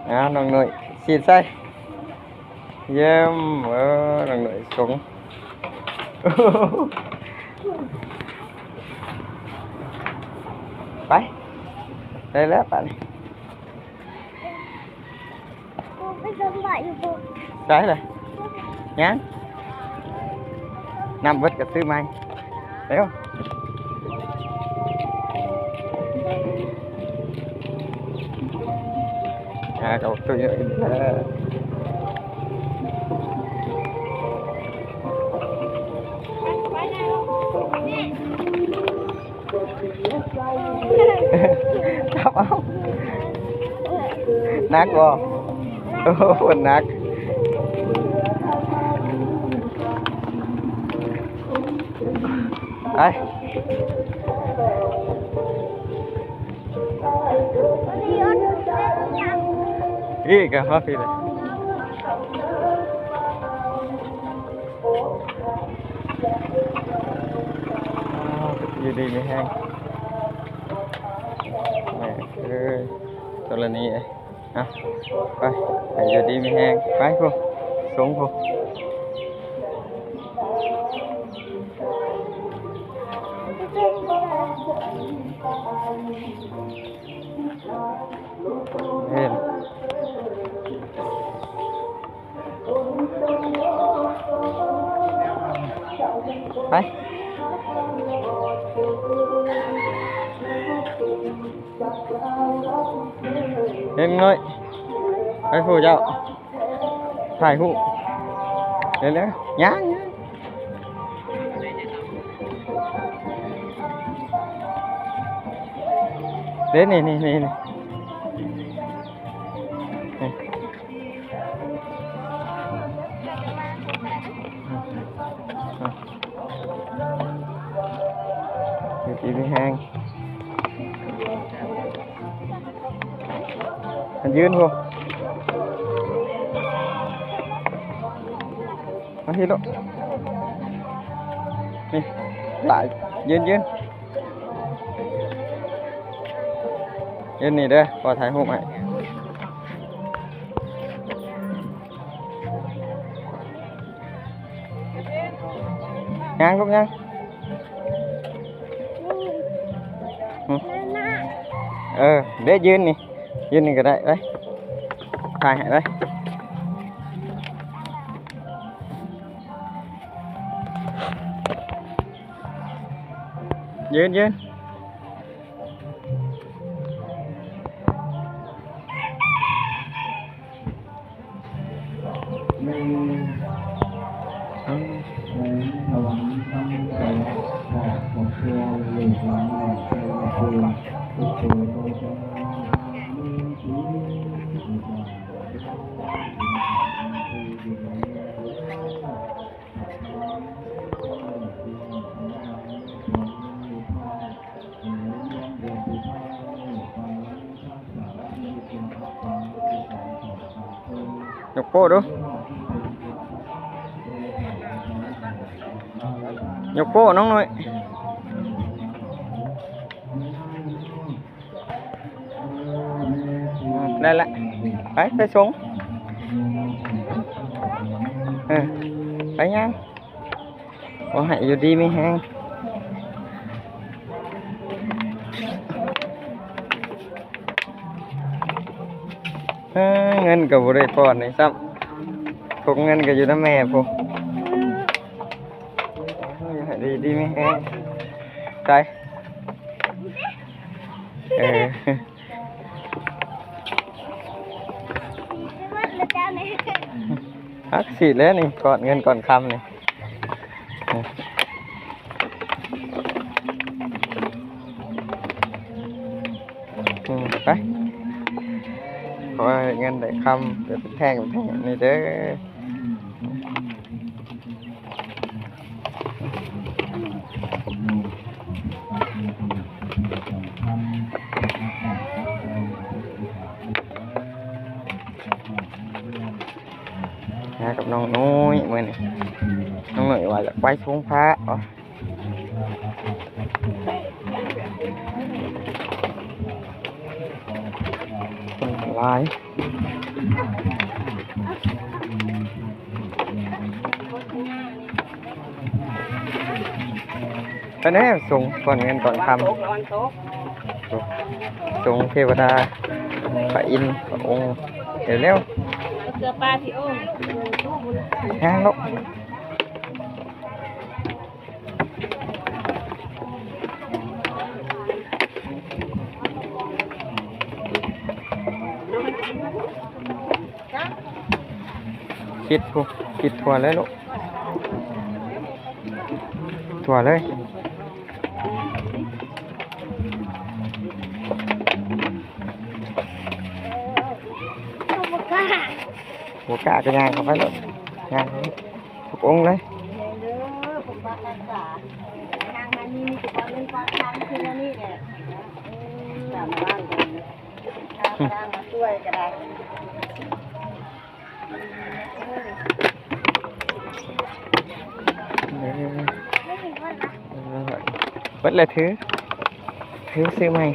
ອ້າວ ນ້ອງໜຸ້ຍ ສີດໃສ່ ຢ້ຽມ. ເອີ ນ້ອງໜຸ້ຍຊົງ ໄປ ໄດ້ແລ້ວບາດນີ້. ໄປສຳບາຍຢູ່ພຸ້ນ ໃສລະ? ຍັງ ນ້ຳເບິດກໍຊື້ໃໝ່ ເລັວ. ອ່າ ເຂົ້າຕູ້ຢູ່ ຈັບເອົາ ໜັກບໍ່? ໂອ້ໂຫ ໜັກ ໄປ ອີກ ມາພີ້ເລີຍ. ອ້າວ ຢູ່ດີມີແຮງ ແມ່ເອີຍ ໂຕລະນີເອີຍ. ເອົາ ໄປ ໃຫ້ຢູ່ດີມີແຮງ ໄປພຸ້ນ ສົ່ງພຸ້ນ. ເຫັນ ໄປ ເຫັນນ້ອຍ ໄປຜູ້ເຈົ້າ ຖ່າຍຮູບ ເຮັດແລ້ວ ຍັງ ຍັງ ເດ້ ນີ້ ນີ້ ນີ້ ນີ້. ຢູ່ດີມີແຮງ ມັນຢືນພຸ້ນ ມາພີ້ລູກ ນີ້ ຫຼາຍ ຢືນ ຢືນ. ເຮັດນີ້ເດີ ຂໍຖ່າຍຮູບໃຫ້ ຍ່າງລູກຍ່າງ ອື ເອີ ເດ້ ຢືນນີ້ ຢືນນີ້ກໍໄດ້ ໄປ ຖ່າຍໃຫ້ ໄປ ຢືນ ຢືນ. ຍົກໂປ້ດູ ຍົກໂປ້ນ້ອງໜຸ້ຍ ອືມ ໄດ້ລະ ໄປ ໄປສົ່ງ ເອີ ໄປຍ່າງ. ຂໍໃຫ້ຢູ່ດີມີແຮງ ເອີ ເງິນກໍບໍ່ໄດ້ປ້ອນນີ້ຊ້ຳ ກົກເງິນກໍຢູ່ນຳແມ່ພຸ້ນ ໃຫ້ຢູ່ດີມີແຮງ ໄປ ເອີ. ອັກສີດແລ້ວນີ້ ກ້ອນເງິນກ້ອນຄຳນີ້ ອືມ ໄປ ຂໍໃຫ້ເງິນໄດ້ຄຳ ເປັນແທ່ງເປັນແທ່ງນີ້ເດີ. ມາກັບນ້ອງໜຸ້ຍມື້ນີ້ ນ້ອງໜຸ້ຍວ່າຢາກໄປໂຮງພະ ເອົາ ຄົນຫຼ ຫຼາຍ ໄປແນ່ ສົງກ່ອນເງິນກ່ອນຄຳ ສົງເທວະດາ ພະອິນ ພະອົງ ເລັວໆ ເສືອປາທີ່ອົງ ຍ່າງເນາະ. ຄິດພຸ້ນ ຄິດທົ່ວເລີຍລູກ ທົ່ວເລີຍ ບໍ່ກ້າ ບໍ່ກ້າກໍຍ່າງເຂົ້າໄປໂລດ ຍ່າງເຂົ້າໄປ ທຸກອົງເລີຍ ເດີ ຜູ້ປັກຮັກສາ ທາງອັນນີ້ມີແຕ່ເງິນຝາກທາງຄືອັນນີ້ແຫຼະ ເອີ ຕາມບ້ານກັນ ທາງມາຊ່ວຍກໍໄດ້ ເອີ ເບິດແລ້ວ ຖື ຖື ຊື້ໃໝ່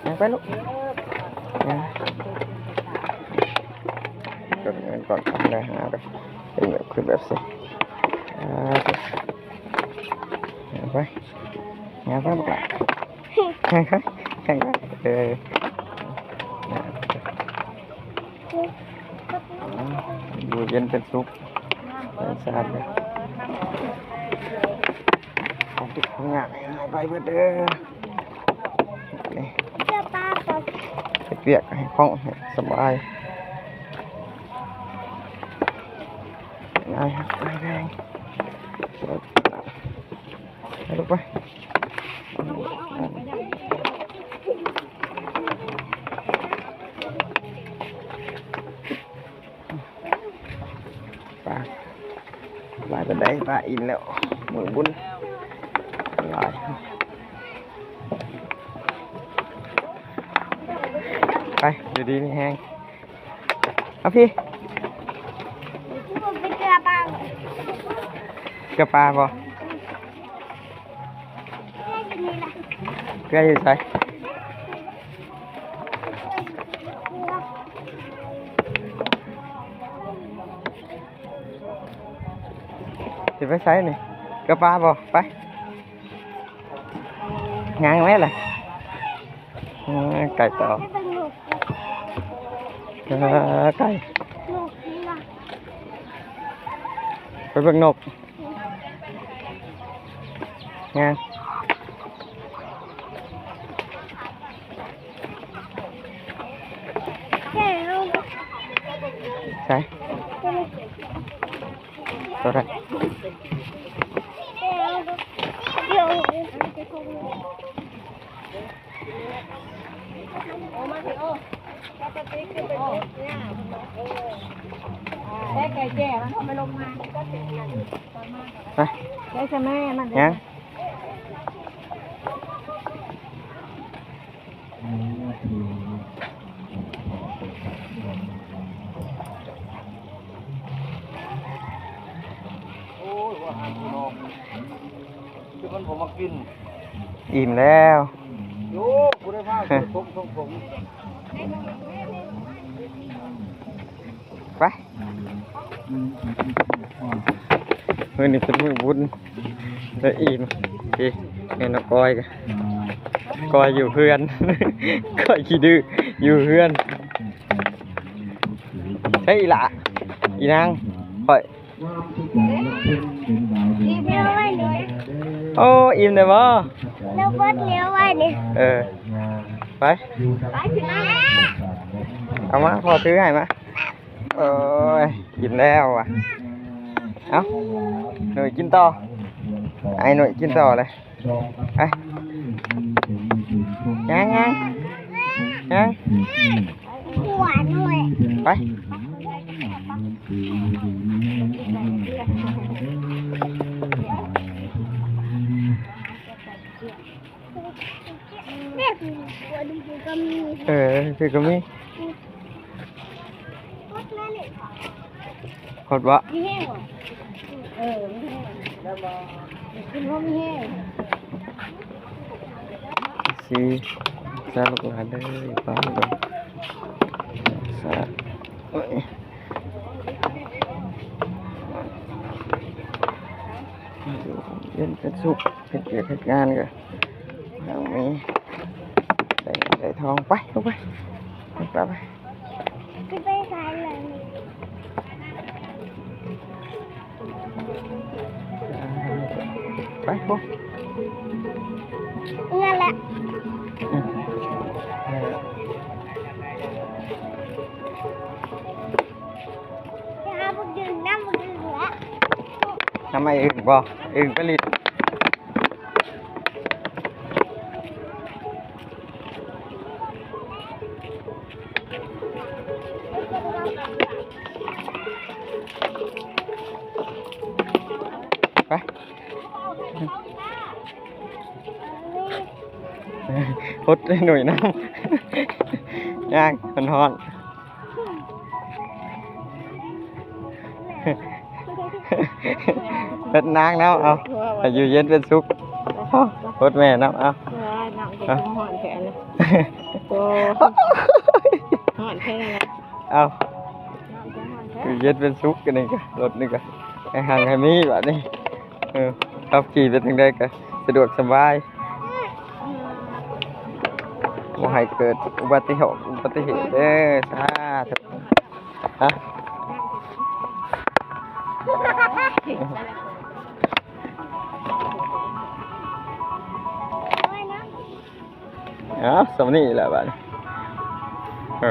ຍ່າງໄປລູກ ຍ່າງ ເກັບເງິນກ່ອນ ໄດ້ຫາດອກ ເປັນແບບ ຄືແບບຊິ ອ່າ ຍ່າງໄປ ຍ່າງໄປບັກຫຼ້າ ຍ່າງໄປ ຍ່າງໄປ ເອີ ຢູ່ເຢັນເປັນສຸກ ເປັນສະອາດເດີ ຄວາມທຸກຄວາມຍາກໃຫ້ຫາຍໄປເບິດເດີ ນີ້ ເຮັດວຽກໃຫ້ຄ່ອງໃຫ້ສະບາຍ ງ່າຍ ງ່າຍ ໄປລູກໄປ ປາ ຫຼາຍປານໃດ ປາອີ່ມແລ້ວ ມື້ບຸນຫຼາຍ ໄປ ຢູ່ດີມີແຮງ ເອົາພີ້ ເກືອປາບໍ່? ເກືອຢູ່ໃສ? ຊິໄປໃສນີ້? ເກືອປາບໍ່? ໄປ ຍ່າງແມ່ນລະ ເອີ ໄກ່ຕໍ່ ເອີ ໄກ່ ໄປເບິ່ງນົກ ຍ່າງ ໃສ? ໂຕໃດ? ໄປ ໄກ່ແຈ້ ມັນເຂົ້າໄປລົງມາ ໄປ ໄປຊະແມ່ ມັນ ຍັງ ໂອ້ຍ ວ່າຫາກິນເນາະ ຄືມັນບໍ່ມາກິນ ອີ່ມແລ້ວ ໂອ້ ຜູ້ໃດພາກິນສົມ ສົມ ສົມ ໄປ ມື້ນີ້ເປັນມື້ບຸນ ແລ້ວອີ່ມ ນີ້ ແມ່ນ້ອງກ້ອຍ ກ້ອຍຢູ່ເຮືອນ ກ້ອຍຂີ້ດື້ຢູ່ເຮືອນ ໃຊ່ອີ່ຫຼ້າ ອີ່ນາງ ຂ້ອຍ ອີ່ມແລ້ວໄວ້ນີ້ ໂອ້ ອີ່ມແລ້ວບໍ່? ແລ້ວເບິດແລ້ວໄວ້ນີ້ ເອີ ໄປ ໄປ ເອົາມາ ພໍ່ຖືໃຫ້ມາ ໂອ້ຍ ກິນແລ້ວວ່າ ເອົ້າ ໜຸ້ຍກິນຕໍ່ ໃຫ້ໜຸ້ຍກິນຕໍ່ເລີຍ ໄປ ຍັງ ຍັງ ຍັງ ໄປ ເອີ ຄືກໍມີ ຮອດບໍ່? ມີແຮງບໍ່? ເອີ ມີແຮງ ກິນພໍມີແຮງ ສີ່ ສາທຸຫຼາຍເດີ ປ້າເດີ ສາທຸ ໂອ້ຍ ຢູ່ເຢັນເປັນສຸກ ເຮັດວຽກເຮັດງານກໍ ເຮົາມີ ໄດ້ເງິນໄດ້ທອງ ໄປ ລູກໄປ ໄປ ໄປ ຂຶ້ນໄປສາຍເລີຍ ໄປພຸ້ນ ນັ້ນແຫຼະ ອືມ ໄປຫາບັກດຶງນຳ ບັກດຶງແຫຼະ ທຳໄມອຶ່ງບໍ່ ອຶ່ງໄປຫຼິ້ນ. ໄປ ຫົດໃຫ້ໜຸ່ຍນຳ ຍ່າງ ມັນຮ້ອນ. ເຮັດນາງເນາະ ເອົາ ໃຫ້ຢູ່ເຢັນເປັນສຸກ ໂພດແມ່ເນາະ ເອົາ ໂອ້ຍ ນ້ຳກໍຮ້ອນແທ້ເລີຍ ໂອ້ ຮ້ອນແທ້ເລີຍ ເອົາ ຢູ່ເຢັນເປັນສຸກ ອັນນີ້ກໍ ລົດນີ້ກໍ ໃຫ້ຮັ່ງໃຫ້ມີບາດນີ້ ເອີ ຂັບຂີ່ເປັນຈັ່ງໃດກໍສະດວກສະບາຍ ບໍ່ໃຫ້ເກີດອຸບັດຕິເຫດ ອຸບັດຕິເຫດເດີ ສາທຸ. ຮະ ເອົາ ສ່ຳນີ້ແຫຼະບາດນີ້ ເອີ.